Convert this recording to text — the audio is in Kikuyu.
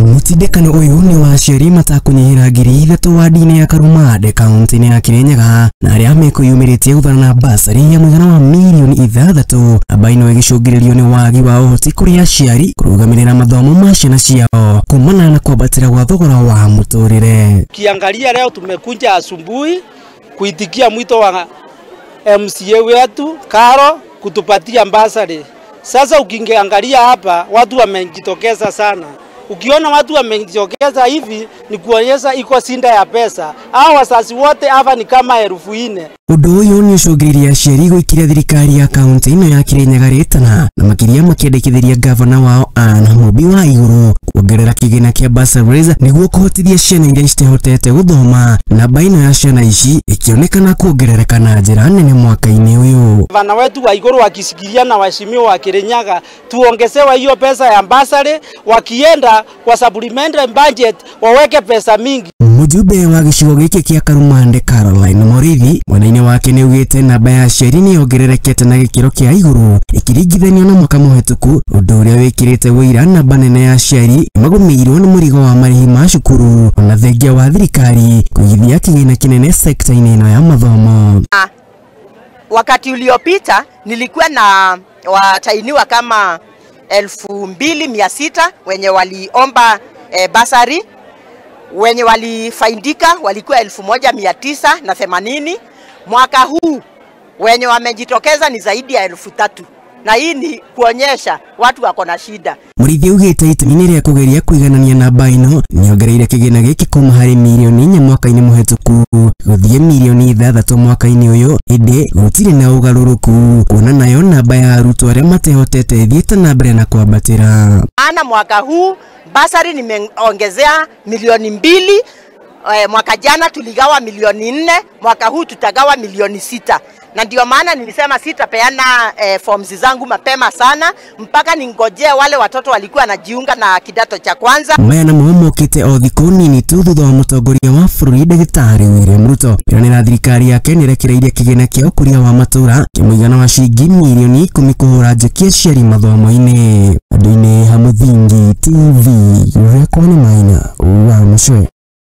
Mũtindĩkano ũyũ nĩ wa aciari matakũnyihĩra 3,000 wadi-inĩ ya Karumande kaunti-inĩ ya Kirinyaga na arĩa mekwĩyumĩrĩtie gũthana na basarĩ ya mũigana wa mirioni 6. Namba ĩno ĩgĩcũngĩrĩrio nĩ wagi wa ũhoti kũrĩ aciari kũrũgamĩrĩra mathomo ma ciana ciao kumana na kwambatĩra gwa thogora wa mũtũrĩre. Ukiangalia leo tumekuja asubuhi kuitikia mwito wa MCA wetu Karo kutupatia basari. Sasa ukiangalia hapa watu wamejitokeza sana. Ukiona watu wamejitokeza hivi ni kuonyesha iko sinda ya pesa. Hao wazazi wote hapa ni kama 4,000. Ũndũ ũyũ nĩ ũcũngĩrĩirie aciari gũikĩria thirikari ya kaunti ĩno ya Kirinyaga rĩtana na makĩria makĩendekithĩria gavana wao Anne Mũmbi wa Igũrũ kuongerera kĩgĩna kĩa bursaries nĩguo kũhotithia ciana iria citehotete gũthoma. Namba ĩno ya ciana ici ĩkĩonekana kuongerereka na njĩra nene mwaka-inĩ ũyũ. Gavana wetu wa Igũrũ akisikilia na waheshimiwa wa Kirinyaga tuongezewe hiyo pesa ya bursary, wakienda kwa supplementary budget waweke pesa mingi. Mũjumbe wa gĩcigo gĩkĩ kĩa Karumande Caroline Morithi mwena-inĩ wake nĩaugĩte namba ya aciari nĩyongererekete na gĩkĩro kĩa igũrũ ĩkĩringithanio na mwaka mũhetũku, ũndũ ũrĩa wĩkĩrĩte ũira namba nene ya aciari magũmĩirwo nĩ mũrigo wa marĩhi ma cukuru ona thengia wa thirikari kũigithia kĩgĩna kĩnene sekta-inĩ ĩno ya mathomo. Wakati uliopita nilikuwa na watainiwa kama 2,600 wenye waliomba basari. Wenye walifaidika walikuwa 1,980. Mwaka huu wenye wamejitokeza ni zaidi ya 3,000. Na hii ni kuonyesha watu wako na shida. Mũrĩithi augĩte itemi rĩa kũgeria kũiganania namba ĩno nĩongereire kĩgĩna gĩkĩ kuma harĩ mirioni 4 mwaka-inĩ mũhetũku gũthiĩ mirioni 6 mwaka-inĩ ũyũ, ĩndĩ gũtirĩ na ũgarũrũku kuona nayo namba ya arutwo arĩa matehotete ĩthiĩte na mbere na kwambatĩra. Ana mwaka huu basari nimeongezea milioni 2. Mwaka jana tuligawa milioni 4, mwaka huu tutagawa milioni 6. Na ndio maana nilisema sitapeana forms zangu mapema sana mpaka ningojee wale watoto walikuwa wanajiunga na kidato cha kwanza. Maya namo mokĩte o thikũ nini tu thutha wa mũtongoria wa bũrũri ndagĩtarĩ William Ruto kwĩranĩra thirikari yake nĩrekereirie kĩgĩna kĩa ũkũria wa matũra kĩa mũigana wa ciringi mirioni 10 kũhũra njeki aciari mathomo-inĩ. Andũ-inĩ ha Mũthingi TV, Rekwa nĩ Maina wa Mũcwe.